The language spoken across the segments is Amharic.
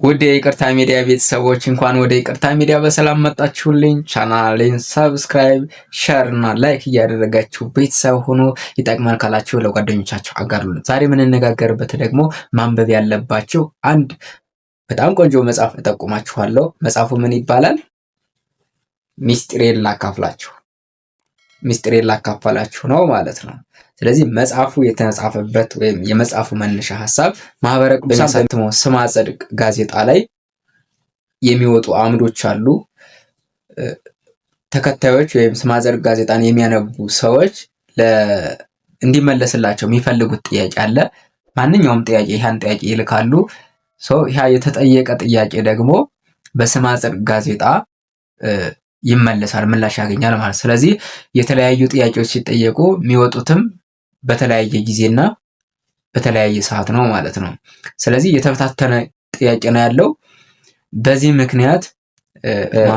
ውድ የይቅርታ ሚዲያ ቤተሰቦች እንኳን ወደ ይቅርታ ሚዲያ በሰላም መጣችሁልኝ። ቻናሌን subscribe፣ share እና like እያደረጋችሁ ቤተሰብ ሆኖ ይጠቅማል ካላችሁ ለጓደኞቻችሁ አጋሩልን። ዛሬ የምንነጋገርበት ደግሞ ማንበብ ያለባችሁ አንድ በጣም ቆንጆ መጽሐፍ እጠቁማችኋለሁ። መጽሐፉ ምን ይባላል? ሚስጢሬን ላካፍላችሁ ሚስጢሬን ላካፈላችሁ ነው ማለት ነው። ስለዚህ መጽሐፉ የተጻፈበት ወይም የመጽሐፉ መነሻ ሀሳብ ማህበረ ቅዱሳን በሚያሳትመው ስማ ጽድቅ ጋዜጣ ላይ የሚወጡ አምዶች አሉ። ተከታዮች ወይም ስማ ጽድቅ ጋዜጣን የሚያነቡ ሰዎች እንዲመለስላቸው የሚፈልጉት ጥያቄ አለ። ማንኛውም ጥያቄ ያን ጥያቄ ይልካሉ። ያ የተጠየቀ ጥያቄ ደግሞ በስማ ጽድቅ ጋዜጣ ይመለሳል፣ ምላሽ ያገኛል ማለት። ስለዚህ የተለያዩ ጥያቄዎች ሲጠየቁ የሚወጡትም በተለያየ ጊዜና በተለያየ ሰዓት ነው ማለት ነው። ስለዚህ የተበታተነ ጥያቄ ነው ያለው። በዚህ ምክንያት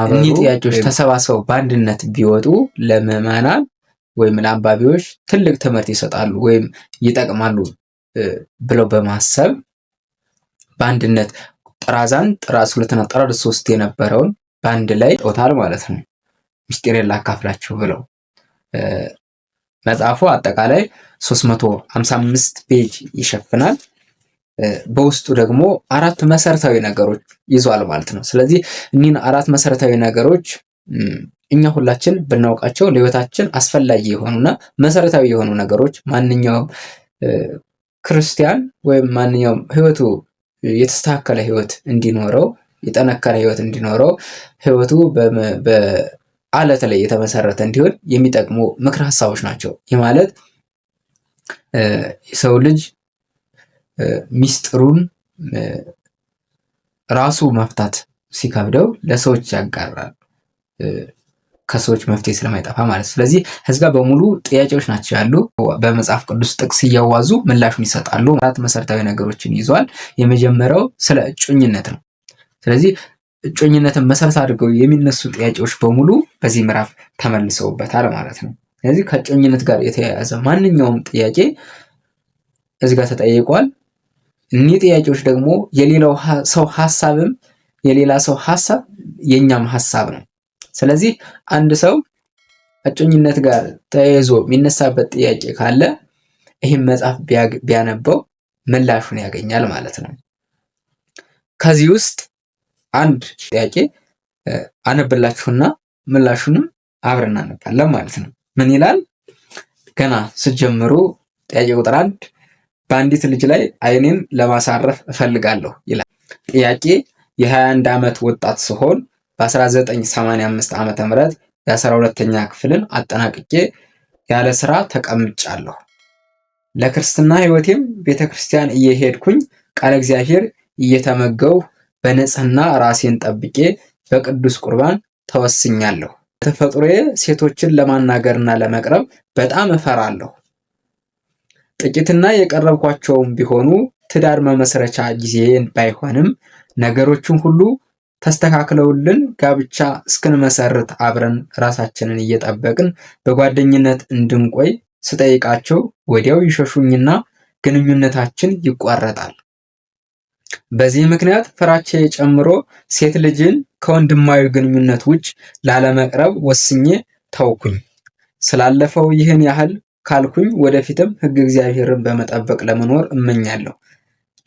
እኒህ ጥያቄዎች ተሰባስበው በአንድነት ቢወጡ ለምዕመናን ወይም ለአንባቢዎች ትልቅ ትምህርት ይሰጣሉ ወይም ይጠቅማሉ ብለው በማሰብ በአንድነት ጥራዝ አንድ፣ ጥራዝ ሁለትና ጥራዝ ሶስት የነበረውን በአንድ ላይ ጦታል ማለት ነው። ምስጢሬን ላካፍላችሁ ብለው መጽሐፉ አጠቃላይ 355 page ይሸፍናል። በውስጡ ደግሞ አራት መሰረታዊ ነገሮች ይዟል ማለት ነው። ስለዚህ እኒህን አራት መሰረታዊ ነገሮች እኛ ሁላችን ብናውቃቸው ለሕይወታችን አስፈላጊ የሆኑና መሰረታዊ የሆኑ ነገሮች ማንኛውም ክርስቲያን ወይም ማንኛውም ሕይወቱ የተስተካከለ ሕይወት እንዲኖረው፣ የጠነከረ ሕይወት እንዲኖረው፣ ሕይወቱ በአለት ላይ የተመሰረተ እንዲሆን የሚጠቅሙ ምክር ሀሳቦች ናቸው። ይህ ማለት የሰው ልጅ ሚስጥሩን ራሱ መፍታት ሲከብደው ለሰዎች ያጋራል። ከሰዎች መፍትሄ ስለማይጠፋ ማለት። ስለዚህ እዚህ ጋር በሙሉ ጥያቄዎች ናቸው ያሉ። በመጽሐፍ ቅዱስ ጥቅስ እያዋዙ ምላሹን ይሰጣሉ። አራት መሰረታዊ ነገሮችን ይዟል። የመጀመሪያው ስለ እጮኝነት ነው። ስለዚህ እጮኝነትን መሰረት አድርገው የሚነሱ ጥያቄዎች በሙሉ በዚህ ምዕራፍ ተመልሰውበታል ማለት ነው። ስለዚህ ከእጮኝነት ጋር የተያያዘ ማንኛውም ጥያቄ እዚህ ጋር ተጠይቋል። እኒህ ጥያቄዎች ደግሞ የሌላው ሰው ሀሳብም የሌላ ሰው ሀሳብ የእኛም ሀሳብ ነው። ስለዚህ አንድ ሰው እጮኝነት ጋር ተያይዞ የሚነሳበት ጥያቄ ካለ ይህም መጽሐፍ ቢያነበው ምላሹን ያገኛል ማለት ነው። ከዚህ ውስጥ አንድ ጥያቄ አነብላችሁና ምላሹንም አብረን እናነባለን ማለት ነው። ምን ይላል? ገና ስትጀምሩ ጥያቄ ቁጥር 1 በአንዲት ልጅ ላይ አይኔን ለማሳረፍ እፈልጋለሁ ይላል። ጥያቄ የ21 ዓመት ወጣት ስሆን በ1985 ዓ.ም የ12ኛ ክፍልን አጠናቅቄ ያለ ስራ ተቀምጫለሁ። ለክርስትና ሕይወቴም ቤተክርስቲያን እየሄድኩኝ ቃለ እግዚአብሔር እየተመገቡ በንጽህና ራሴን ጠብቄ በቅዱስ ቁርባን ተወስኛለሁ። በተፈጥሮዬ ሴቶችን ለማናገርና ለመቅረብ በጣም እፈራለሁ። ጥቂትና የቀረብኳቸውም ቢሆኑ ትዳር መመስረቻ ጊዜን ባይሆንም ነገሮችን ሁሉ ተስተካክለውልን ጋብቻ እስክንመሰርት አብረን ራሳችንን እየጠበቅን በጓደኝነት እንድንቆይ ስጠይቃቸው ወዲያው ይሸሹኝና ግንኙነታችን ይቋረጣል። በዚህ ምክንያት ፍራቻዬ ጨምሮ ሴት ልጅን ከወንድማዊ ግንኙነት ውጭ ላለመቅረብ ወስኜ ተውኩኝ። ስላለፈው ይህን ያህል ካልኩኝ ወደፊትም ሕግ እግዚአብሔርን በመጠበቅ ለመኖር እመኛለሁ።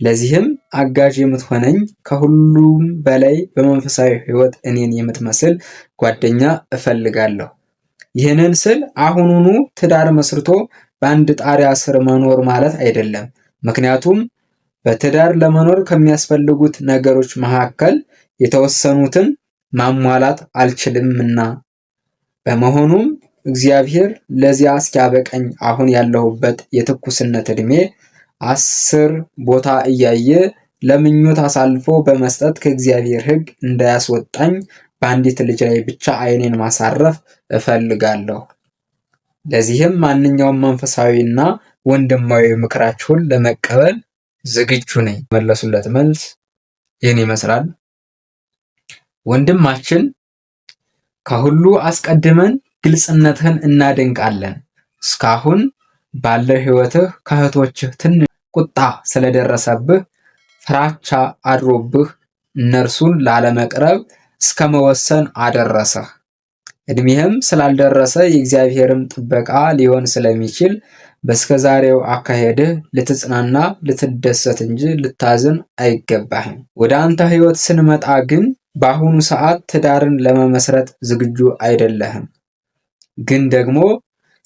ለዚህም አጋዥ የምትሆነኝ ከሁሉም በላይ በመንፈሳዊ ሕይወት እኔን የምትመስል ጓደኛ እፈልጋለሁ። ይህንን ስል አሁኑኑ ትዳር መስርቶ በአንድ ጣሪያ ስር መኖር ማለት አይደለም። ምክንያቱም በትዳር ለመኖር ከሚያስፈልጉት ነገሮች መካከል የተወሰኑትን ማሟላት አልችልምና። በመሆኑም እግዚአብሔር ለዚያ እስኪያበቀኝ አሁን ያለሁበት የትኩስነት ዕድሜ 10 ቦታ እያየ ለምኞት አሳልፎ በመስጠት ከእግዚአብሔር ሕግ እንዳያስወጣኝ በአንዲት ልጅ ላይ ብቻ ዓይኔን ማሳረፍ እፈልጋለሁ። ለዚህም ማንኛውም መንፈሳዊና ወንድማዊ ምክራችሁን ለመቀበል ዝግጁ ነኝ። መለሱለት መልስ ይህን ይመስላል። ወንድማችን ከሁሉ አስቀድመን ግልጽነትህን እናደንቃለን። እስካሁን ባለው ሕይወትህ ከእህቶችህ ትንሽ ቁጣ ስለደረሰብህ ፍራቻ አድሮብህ እነርሱን ላለመቅረብ እስከ መወሰን አደረሰህ። ዕድሜህም ስላልደረሰ የእግዚአብሔርም ጥበቃ ሊሆን ስለሚችል በስከዛሬው አካሄድህ ልትጽናና ልትደሰት እንጂ ልታዝን አይገባህም። ወደ አንተ ሕይወት ስንመጣ ግን በአሁኑ ሰዓት ትዳርን ለመመስረት ዝግጁ አይደለህም። ግን ደግሞ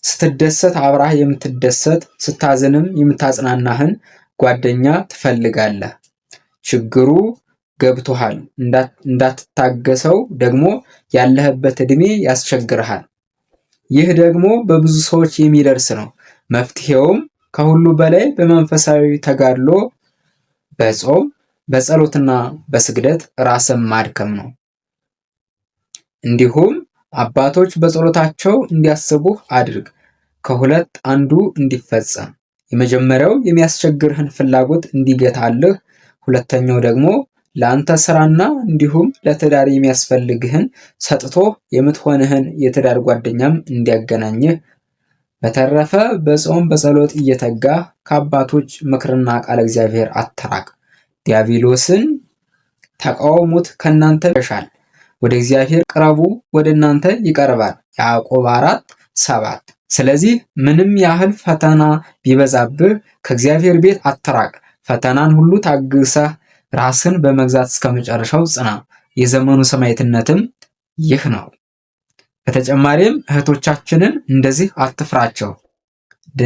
ስትደሰት አብራህ የምትደሰት ስታዝንም የምታጽናናህን ጓደኛ ትፈልጋለህ። ችግሩ ገብቶሃል። እንዳትታገሰው ደግሞ ያለህበት ዕድሜ ያስቸግርሃል። ይህ ደግሞ በብዙ ሰዎች የሚደርስ ነው። መፍትሄውም ከሁሉ በላይ በመንፈሳዊ ተጋድሎ፣ በጾም፣ በጸሎትና በስግደት ራስን ማድከም ነው። እንዲሁም አባቶች በጸሎታቸው እንዲያስቡህ አድርግ። ከሁለት አንዱ እንዲፈጸም፣ የመጀመሪያው የሚያስቸግርህን ፍላጎት እንዲገታልህ፣ ሁለተኛው ደግሞ ለአንተ ስራና እንዲሁም ለትዳር የሚያስፈልግህን ሰጥቶ የምትሆንህን የትዳር ጓደኛም እንዲያገናኝህ። በተረፈ በጾም በጸሎት እየተጋህ ከአባቶች ምክርና ቃለ እግዚአብሔር አትራቅ። ዲያብሎስን ተቃውሙት ከእናንተ ይሸሻል። ወደ እግዚአብሔር ቅረቡ ወደ እናንተ ይቀርባል። ያዕቆብ 4:7። ስለዚህ ምንም ያህል ፈተና ቢበዛብህ ከእግዚአብሔር ቤት አትራቅ። ፈተናን ሁሉ ታግሰህ ራስን በመግዛት እስከ መጨረሻው ጽና። የዘመኑ ሰማዕትነትም ይህ ነው። በተጨማሪም እህቶቻችንን እንደዚህ አትፍራቸው።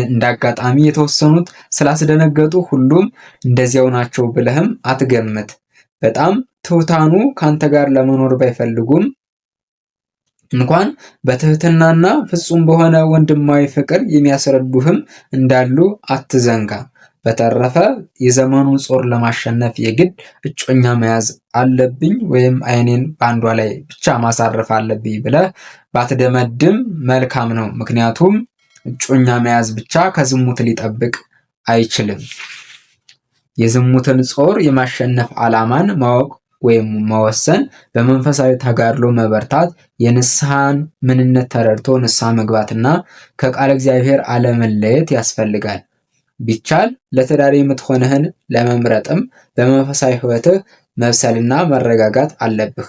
እንዳጋጣሚ የተወሰኑት ስላስደነገጡ ሁሉም እንደዚያው ናቸው ብለህም አትገምት። በጣም ትሑታኑ ካንተ ጋር ለመኖር ባይፈልጉም እንኳን በትህትናና ፍጹም በሆነ ወንድማዊ ፍቅር የሚያስረዱህም እንዳሉ አትዘንጋ። በተረፈ የዘመኑን ጾር ለማሸነፍ የግድ እጮኛ መያዝ አለብኝ ወይም አይኔን በአንዷ ላይ ብቻ ማሳረፍ አለብኝ ብለህ ባትደመድም መልካም ነው። ምክንያቱም እጮኛ መያዝ ብቻ ከዝሙት ሊጠብቅ አይችልም። የዝሙትን ጾር የማሸነፍ ዓላማን ማወቅ ወይም መወሰን፣ በመንፈሳዊ ተጋድሎ መበርታት፣ የንስሐን ምንነት ተረድቶ ንስሐ መግባትና ከቃለ እግዚአብሔር አለመለየት ያስፈልጋል። ቢቻል ለትዳር የምትሆንህን ለመምረጥም በመንፈሳዊ ሕይወትህ መብሰልና መረጋጋት አለብህ።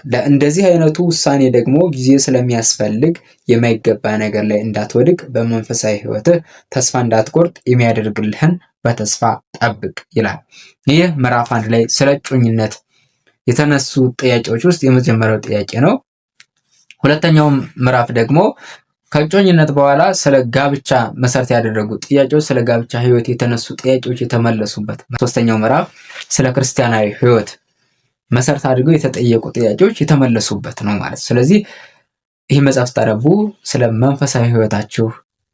ለእንደዚህ አይነቱ ውሳኔ ደግሞ ጊዜ ስለሚያስፈልግ የማይገባ ነገር ላይ እንዳትወድቅ በመንፈሳዊ ሕይወትህ ተስፋ እንዳትቆርጥ የሚያደርግልህን በተስፋ ጠብቅ ይላል። ይህ ምዕራፍ 1 ላይ ስለ እጮኝነት የተነሱ ጥያቄዎች ውስጥ የመጀመሪያው ጥያቄ ነው። ሁለተኛው ምዕራፍ ደግሞ ከእጮኝነት በኋላ ስለ ጋብቻ መሰረት ያደረጉ ጥያቄዎች፣ ስለ ጋብቻ ሕይወት የተነሱ ጥያቄዎች የተመለሱበት። ሶስተኛው ምዕራፍ ስለ ክርስቲያናዊ ሕይወት መሰረት አድርገው የተጠየቁ ጥያቄዎች የተመለሱበት ነው ማለት። ስለዚህ ይህ መጽሐፍ ስታነቡ ስለ መንፈሳዊ ሕይወታችሁ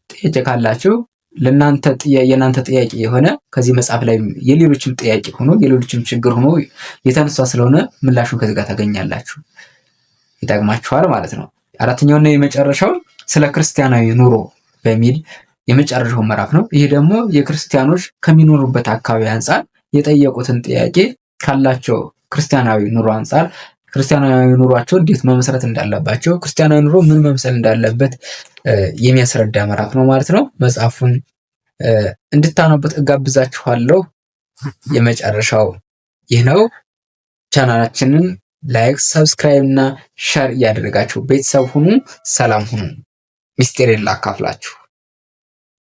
ጥያቄ ካላችሁ ለእናንተ የእናንተ ጥያቄ የሆነ ከዚህ መጽሐፍ ላይ የሌሎችም ጥያቄ ሆኖ የሌሎችም ችግር ሆኖ የተነሳ ስለሆነ ምላሹን ከዚህ ጋር ታገኛላችሁ፣ ይጠቅማችኋል ማለት ነው። አራተኛውና የመጨረሻው ስለ ክርስቲያናዊ ኑሮ በሚል የመጨረሻው ምዕራፍ ነው። ይህ ደግሞ የክርስቲያኖች ከሚኖሩበት አካባቢ አንጻር የጠየቁትን ጥያቄ ካላቸው ክርስቲያናዊ ኑሮ አንጻር ክርስቲያናዊ ኑሯቸው እንዴት መመስረት እንዳለባቸው፣ ክርስቲያናዊ ኑሮ ምን መምሰል እንዳለበት የሚያስረዳ ምዕራፍ ነው ማለት ነው። መጽሐፉን እንድታነቡት እጋብዛችኋለሁ። የመጨረሻው ይህ ነው። ቻናላችንን like፣ subscribe እና share እያደረጋችሁ ቤተሰብ ሁኑ። ሰላም ሁኑ። ሚስጢሬን ላካፍላችሁ።